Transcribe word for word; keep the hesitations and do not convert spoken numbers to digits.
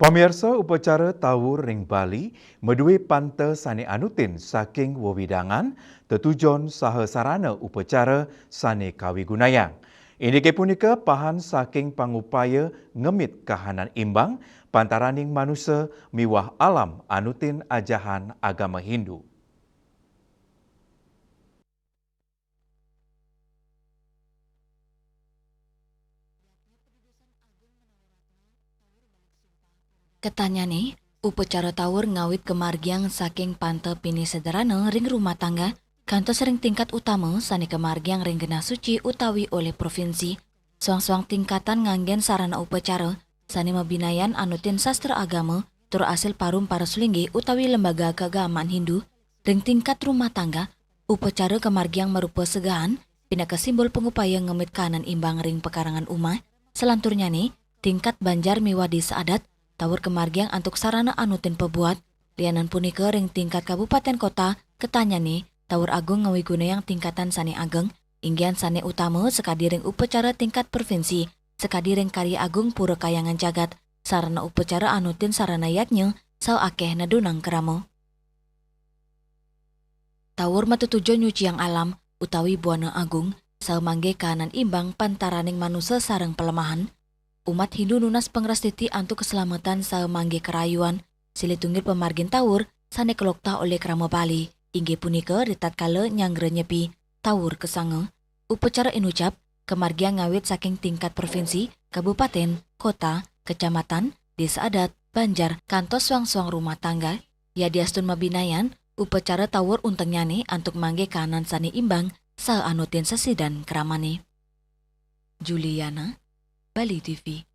Pamirsa, upacara tawur ring Bali madué panta sané anutin saking wewidangan, tetujon saha sarana upacara sané kawigunayang. Indiké punika pahan saking pangupaya ngemit kahanan imbang pantaraning manusa miwah alam anutin ajahan agama Hindu. Ketannyané, upacara tawur ngawit kamargiang saking panta pinih sederhana ring rumah tangga, kantos ring tingkat utama sané kamargiang ring genah suci utawi olih provinsi. Soang-soang tingkatan nganggén sarana upacara sané mabinayan anutin sastra agama tur asil parum para sulinggih utawi lembaga keagamaan Hindu. Ring tingkat rumah tangga, upacara kamargiang marupa segahan pinaka simbol pangupaya ngemit kahanan imbang ring pekarangan umah. Salanturnyané, tingkat banjar miwah désa adat, tawur kamargiang antuk sarana anutin pabuat. Lianan punika, ring tingkat kabupatén kota, ketannyané, tawur agung ngawigunayang tingkatan sané ageng, inggihan sané utama sakadi ring upacara tingkat provinsi, sakadi ring Karya Agung Pura Kahyangan Jagat, sarana upacara anutin sarana yadnya, saha akéh nedunang krama. Tawur matetujon nyuciang alam utawi buana agung, saha manggih kahanan imbang pantaraning manusa sareng palemahan. Umat Hindu nunas pangrastiti antuk kaslametan saha manggih karayuan. Silih tunggil pamargin tawur sané kaloktah olih krama Bali, inggih punika ritatkala nyanggra nyepi tawur kasanga. Upacara inucap kamargiang ngawit saking tingkat provinsi, kabupatén, kota, kecamatan, désa adat, banjar, kantos soang-soang rumah tangga. Yadiastun mabinayan, upacara tawur untengnyané antuk manggih kahanan sané imbang saha anutin sesidan kramané. Juliana, Bali T V.